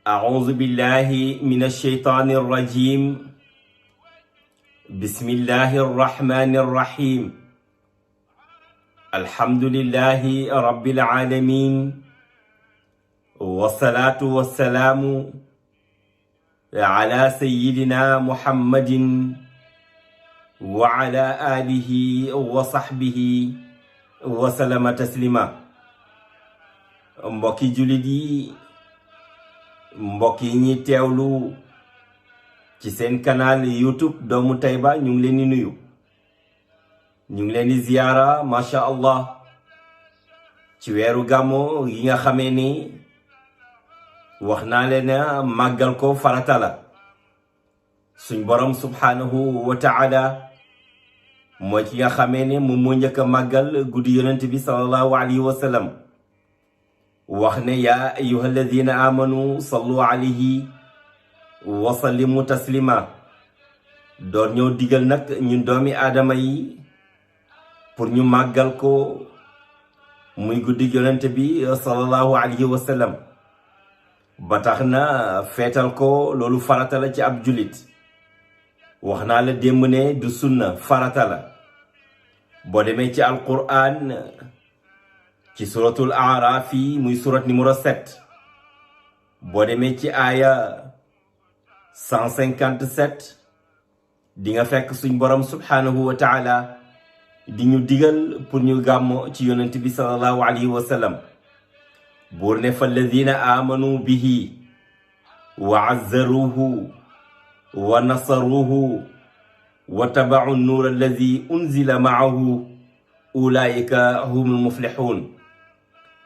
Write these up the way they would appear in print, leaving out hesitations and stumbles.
أعوذ بالله من الشيطان الرجيم بسم الله الرحمن الرحيم الحمد لله رب العالمين والصلاة والسلام على سيدنا محمد وعلى آله وصحبه وسلم تسليما mbokki jullit yi mbokk yi ñi teewlu ci seen canal YouTube doomu Tayba ñu ngi leen di nuyu ñu ngi leen di ziyaara masha Allah ci weeru gàmmo yi nga xamee ni wax naa leen màggal ko farata la suñ borom subhanahu wa ta'ala mooy ki nga xamee ne moom moo njëkk a màggal guddi yonent bi sallallahu alayhi wa sallam wax ne yaa ayyuha alladina amanu sallu alayhi wa sallimu taslima doon ñëw digal nag ñun doomi aadama yi pour ñu màggal ko muy guddi yonent bi sallallahu alayhi wa sallam ba tax na feetal ko loolu farata la ci ab julit wax naa la démb ne du sunna farata la boo demee ci alquran ci suratul A'raf yi muy surat numéro 7 boo demee ci aaya 157 di nga fekk suñ borom subhanahu wa ta'ala di ñu digal pour ñu gàmmo ci yonent bi sallallahu alayhi wa sallam buur ne fa alladina amanu bihi wa azzaruhu wa nasaruhu wa taba'u an-nur alladhi unzila ma'ahu ulaika humul muflihun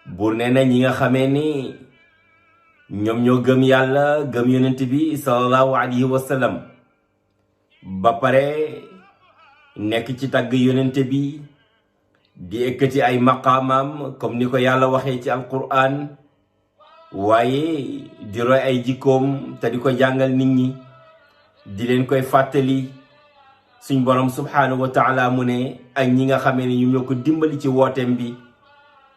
buur nee na ñi nga xamee ni ñoom ñoo gëm yàlla gëm yonent bi sallallahu alayhi wa sallam ba pare nekk ci tàgg yonent bi di ekkati ay maqaamam comme ni ko yàlla waxee ci alquran waaye di roy ay jikkoom te di ko jàngal nit ñi di leen koy fàttali suñ borom subhanahu wa ta'ala mu ne ak ñi nga xamee ni ñoom ñoo ko dimbali ci wooteem bi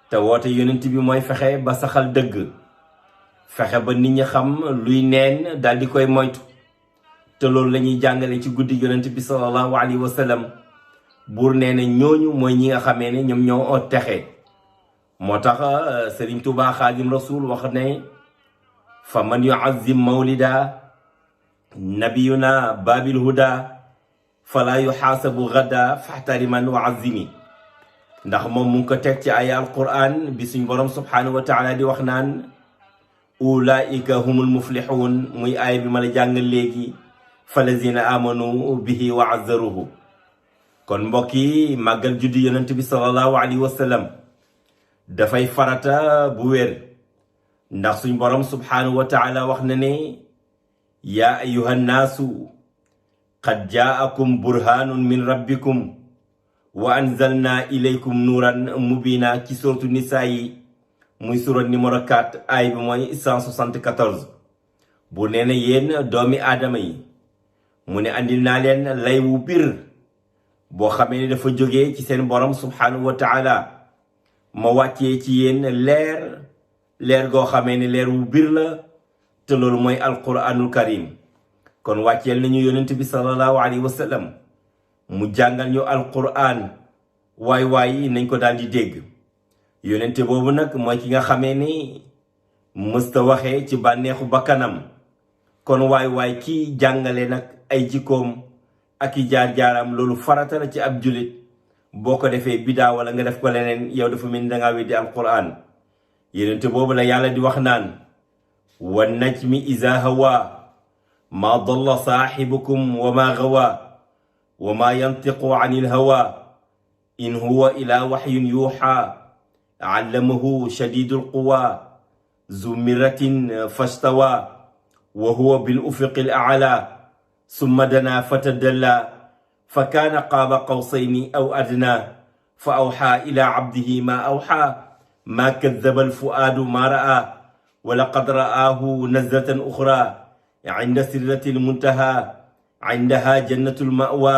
te woote yonent bi mooy fexe ba saxal dëgg fexe ba nit ñi xam luy neen daal di koy moytu te loolu la ñuy jàngale ci guddi yonent bi sallallahu alayhi wa sallam buur nee na ñooñu mooy ñi nga xamee ne ñoom ñoo texe moo tax Sëriñ Tuubaa Xaadim Rasul wax ne fa man yu'azzim mawlida nabiyuna babil huda fala yuxaasabu gada faxtariman wa azimi ndax moom mu ngi ko teg ci ay alquran bi suñ borom subhanahu wa taala di wax naan ulaika humul muflixuun muy aay bi ma la jàngal léegi falazina amanu bihi wa azzaruhu kon mbokk yi màggal juddi yonent bi sallallahu alayhi wa sallam dafay farata bu wér ndax suñ borom subhanahu wa taala wax na ne yaa ayuha nnaasu qad jaakum burhanun min rabbikum wa anzalna ilaykum nuuran mubina ci suratu nisaa yi muy surat numéro 4 ay bi mooy 174 bu nee na yéen doomi aadama yi mu ne andil naa leen lay wu bir boo xamee ne dafa jógee ci seen borom subhanahu wa ta'ala ma wàccee ci yéen leer goo xamee ne leer wu bir la te loolu mooy alquranul karim kon wàcceel nañu yonent bi sallallahu alayhi wa sallam mu jàngal ñu alquran waay nañ ko daal di dégg yonente boobu nag mooy ki nga xamee ni mësta waxee ci bànneexu bakkanam kon waay kii jàngale nag ay jikkoom ak i jaar-jaaram loolu farata la ci ab julit boo ko defee bidaa wala nga def ko leneen yow dafa mel ni dangaa weddi alquran yonente boobu la yàlla di wax naan wa najmi iza hawa ma dalla saaxibukum wa ma gawa wa ma yantiqu anil hawa in huwa ila waxyun yuuxa allamahu shadidul quwa zu miratin fastawa wa huwa bil ufuqil a'la summa dana fatadalla fa kaana qaaba qawsayni aw adna fa awxa ila abdihi ma awxa ma kadaba alfuaadu ma ra'a wa laqad ra'aahu nazlatan uxra inda sidratil muntaha indaha jannatul ma'wa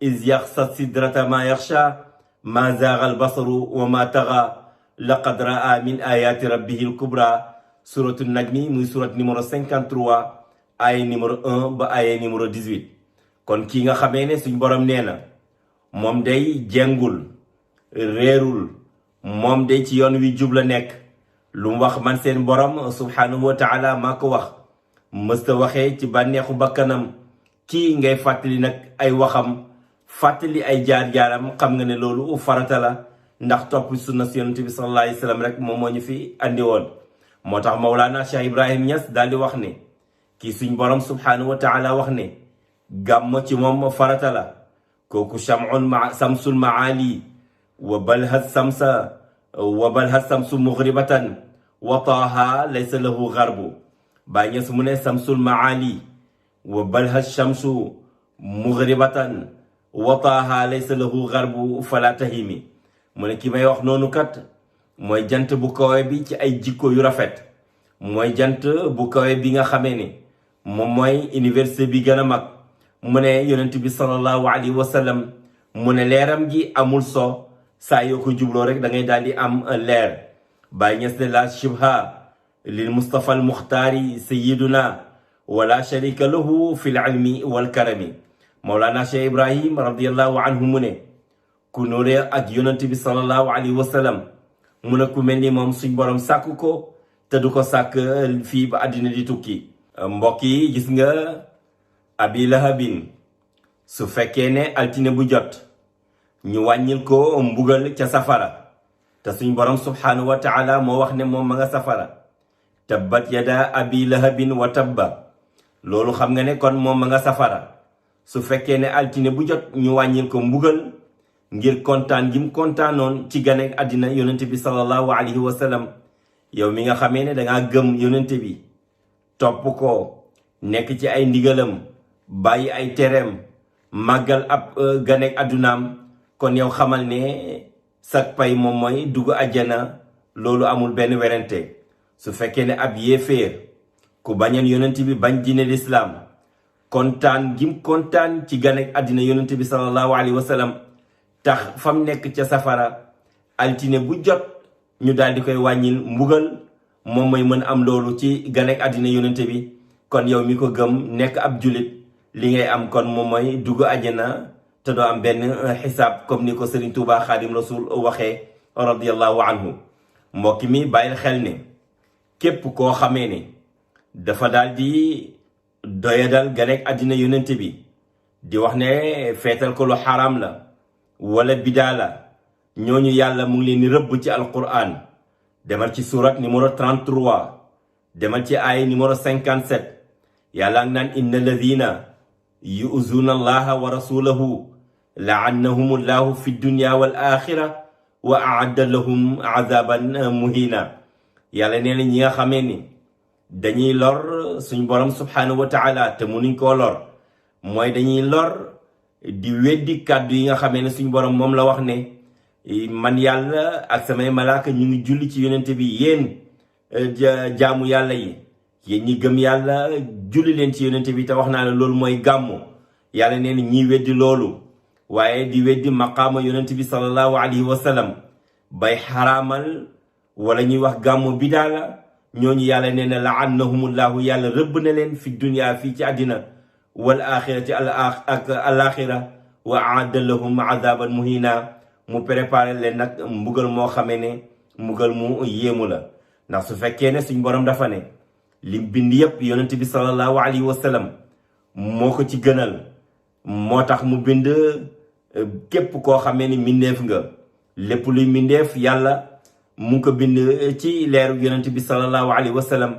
iz yaxsa sidrata ma yaxsha ma zaaga albasaru wa ma taxa laqad ra'a min ayati rabbihi alkubra suratu najmi muy surat numéro 53 aaya numéro 1 ba aaya numéro 18. kon kii nga xamee ne suñ borom nee na moom day jengul réerul moom day ci yoon wi jub la nekk, lu mu wax man seen borom subhanahu wa taala maa ko wax, mësta waxee ci bànneexu bakkanam. kii ngay fàttali nag ay waxam, fàttali ay jaar-jaaram, xam nga ne loolu farata la, ndax topp sunna si yonent bi sallallahu alayhi wa sallam rek moom moo ñu fi andi woon. moo tax Mawlana Cheikh Ibrahim Niass daal di wax ne kii suñ borom subhanahu wa taala wax ne gàmmo ci moom farata la, kooku samsul maali wa balha samsu mughribatan wa taaha laysa lahu garbu. Baay Ñas mu ne samsul maali wa balha shamsu mughribatan wa taaha laysa lahu garbu fala tahimi. mu ne ki may wax noonu kat mooy jant bu kawe bi ci ay jikko yu rafet, mooy jant bu kawe bi nga xamee ne moom mooy université bi gën a mag. mu ne yonent bi sallallahu alayhi wa sallam mu ne leeram gi amul so, saa yoo ko jubloo rek da ngay daal di am leer. Baay Ñas ne la shibha lil Mustafa al Muxtaari sayiduna wala sharika lahu fi l ilmi wal karami. Mawlana Cheikh Ibrahim radiallahu anhu mu ne ku nuuree ak yonent bi sallallahu alayhi wa sallam mu ne ku mel ni moom suñ borom sàkk ko te du ko sàkk fii ba àddina di tukki. mbokk yi gis nga abi lahabin su fekkee ne altine bu jot ñu wàññil ko mbugal ca safara, te suñ borom subhanahu wa taala moo wax ne moom ma nga safara. tabbat yada abi lahabin wa tabba, loolu xam nga ne kon moom ma nga safara. su fekkee ne altine bu jot ñu wàññil ko mbugal ngir kontaan gim kontaanoon ci gane àddina yonente bi sallallahu alayhi wa sallam. yow mi nga xamee ne dangaa gëm yonente bi, topp ko, nekk ci ay ndigalam, bàyyi ay tereem, màggal ab gane àddunaam, kon yow xamal ne sak pay moom mooy dugg àjjana. loolu amul benn werante. su fekkee ne ab yéeféer ku bañeen yonent bi bañ diine lislaam, kontaan gim kontaan ci gane àddina yonent bi sallallahu alayhi wa sallam tax fam nekk ca safara, altine bu jot ñu daal di koy wàññil mbugal, moom mooy mën am loolu ci gane àddina yonent bi. kon yow mi ko gëm nekk ab julit, li ngay am kon moom mooy dugg àjjana te doo am benn xisaab, comme ni ko Serigne Touba Xaadim Rasul waxee radiyallahu anhu. mbokk mi bàyyil xel ne képp koo xamee ne dafa daal di doyadal ganeek àddina yonent bi, di wax ne feetal ko lu xaraam la wala bidaa la, ñooñu yàlla mu ngi leen di rëbb ci alquran. demal ci surat numéro 33, demal ci aaya numéro 57. yàlla ngi naan inna alladina yu'zuna allaha wa rasulahu la'annahum allahu fi dunya wal axira wa a'adda lahum azaban muhina. yàlla nee na ñi nga xamee ni dañuy lor suñ borom subhanahu wa taala te munuñ koo lor, mooy dañuy lor di weddi kàddu yi nga xamee ne suñ borom moom la wax ne man yàlla ak samay malaaka ñu ngi julli ci yonente bi. yéen jaamu yàlla yi, yéen ñi gëm yàlla julli leen ci yonente bi, te wax naa ne loolu mooy gàmmu. yàlla nee na ñiy weddi loolu, waaye di weddi maqaama yonente bi sallallahu alayhi wa sallam, bay xaraamal wala ñuy wax gàmmu bidaa la, ñooñu yàlla nee na laannahumullahu, yàlla rëbb na leen fi dunya fii ci àddina, wal axirati ak alaxira, wa aadda lahum azaban muhina, mu préparé leen nag mbugal moo xamee ne mbugal mu yéemu la. ndax su fekkee ne suñ borom dafa ne lim bind yépp yonent bi sallallahu alayhi wa sallam moo ko ci gënal, moo tax mu bind képp koo xamee ni mbindeef nga, lépp luy mbindeef yàlla mu ngi ko bind ci leeru yonent bi sallallahu alayhi wa sallam.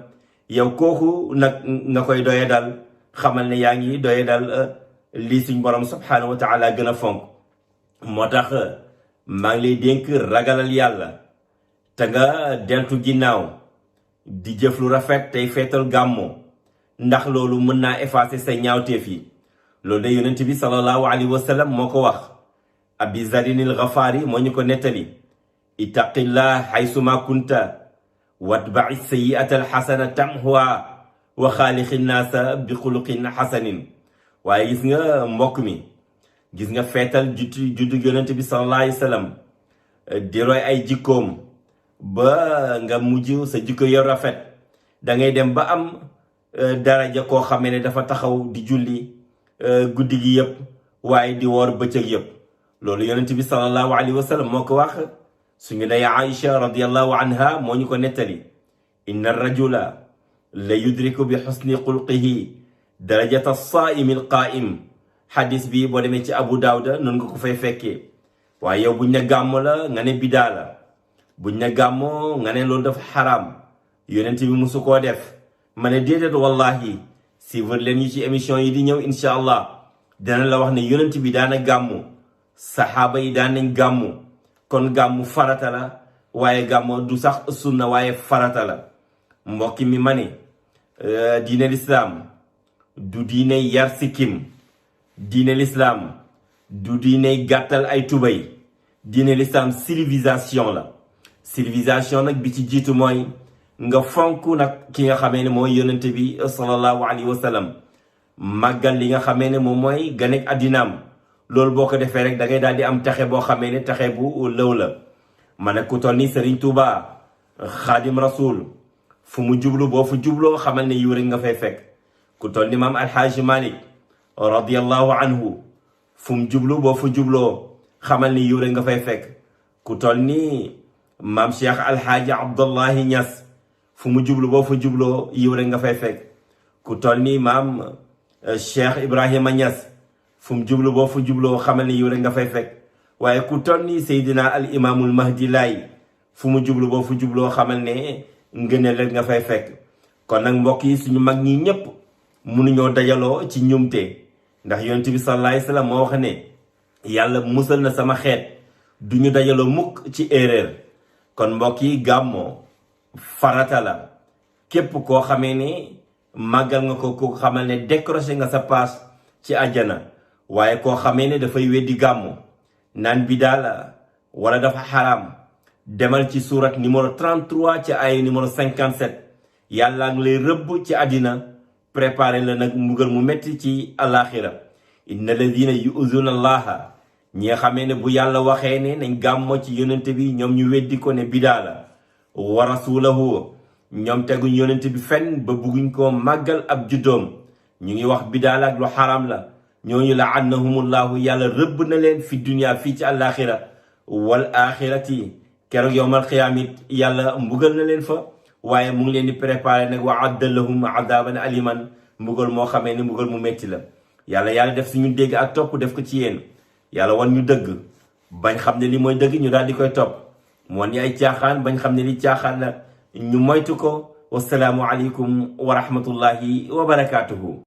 yow kooku nag nga koy doye dal, xamal ne yaa ngi doye dal lii suñ borom subhanahu wa taala gën a fonk. moo tax maa ngi lay dénk ragalal yàlla te nga deltu ginnaaw di jëf lu rafet tey feetal gàmmo, ndax loolu mën naa effacer say ñaawteef yi. loolu de yonent bi sallallahu alayhi wa sallam moo ko wax. abi zarinil gafaari moo ñu ko nettali. ittaqillah haysuma kunta watba'i sayyi'ata alxasana tamhuha wa xaaliqi naasa bi xuluqin xasanin. waaye gis nga mbokk mi, gis nga feetal juddu yonent bi sallallahu alayhi wa sallam, di roy ay jikkoom ba nga mujj sa jikko yor rafet, da ngay dem ba am daraja koo xamee ne dafa taxaw di julli guddi gi yëpp waaye di woor bëccëg yëpp. loolu yonent bi sallallahu alayhi wa sallam moo ko wax. suñu ndey Aïcha radiyallahu anha moo ñu ko nettali. inna rajula la yudriku bi xusni xulqihi darajata saaimi alqaim. xadis bi boo demee ci Abu Daawuda noonu nga ko fay fekkee. waaye yow buñ ne gàmmo la nga ne bidaa la, buñ ne gàmmo nga ne loolu dafa xaraam, yonent bi musu koo def. ma ne déedéet wallahi suivre leen ñu ci émission yi di ñëw incha allah dina la wax ne yonent bi daana gàmmu, saxaaba yi daan nañ gàmmu. kon gàmmu farata la, waaye gàmmu du sax sunna waaye farata la. mbokki mi ma ne diine lislaam du diine yar sikkim, diine lislaam du diine gàttal ay tubay. diine lislaam civilisation la. civilisation nag bi ci jiitu mooy nga fonk nag ki nga xamee ne mooy yonente bi sallallahu alayhi wa sallam, màggal li nga xamee ne moom mooy ganek addinaam. loolu boo ko defee rek da ngay daal di am taxe boo xamee ne taxe bu lëw la. ma ne ku toll ni Serigne Touba xaadim rasul fu mu jublu boo fu jubloo xamal ne yiw rek nga fay fekk. ku toll ni maam alxaaji Malik radiyallahu anhu fu mu jublu boo fu jubloo xamal ni yiw rek nga fay fekk. ku toll ni maam Cheikh alxaaji Abdullahi Ñas fu mu jublu boo fu jubloo yiw rek nga fay fekk. ku toll ni maam Cheikh Ibrahima Ñas fu mu jublu boo fu jubloo xamal ni yiw rek nga fay fekk. waaye ku toll ni Seydina al imaamul Mahdi Laay fu mu jublu boo fu jubloo xamal ne ngëneel rek nga fay fekk. kon nag mbokk yi suñu mag ñi ñépp mënuñoo dajaloo ci ñumte, ndax yonent bi sallallahu alayhi wa sallam moo wax ne yàlla musal na sama xeet duñu dajaloo mukk ci erreur. kon mbokk yi gàmmoo farata la. képp koo xamee ne màggal nga ko xamal ne décroché nga sa paas ci àjjana. waaye koo xamee ne dafay weddi gàmmu naan bidaa la wala dafa xaraam, demal ci surat numéro 33 ci ay numéro 57. yàlla ngi lay rëbb ci àddina, préparé la nag mbugal mu metti ci alaxira. inna alladina yu'zuna allaha, ñi nga xamee ne bu yàlla waxee ne nañ gàmmo ci yonente bi ñoom ñu weddi ko ne bidaa la. wa rasulahu, ñoom teguñ yonente bi fenn ba bugguñ koo màggal ab juddoom, ñu ngi wax bidaa la ak lu xaraam la. ñooñu laannahumullahu, yàlla rëbb na leen fi dunia fii ci alaxira wal axirati, keroog yowmal xiyaam it yàlla mbugal na leen fa. waaye mu ngi leen di préparé nag wa adda lahum adaban aliman, mbugal moo xamee ne mbugal mu metti la. yàlla def suñu dégg ak topp def ko ci yéen. yàlla wan ñu dëgg bañ xam ne li mooy dëgg ñu daal di koy topp, mu wan ñu ay caaxaan bañ xam ne li caaxaan la ñu moytu ko. wasalaamu aleykum wa rahmatullahi wa barakaatuhu.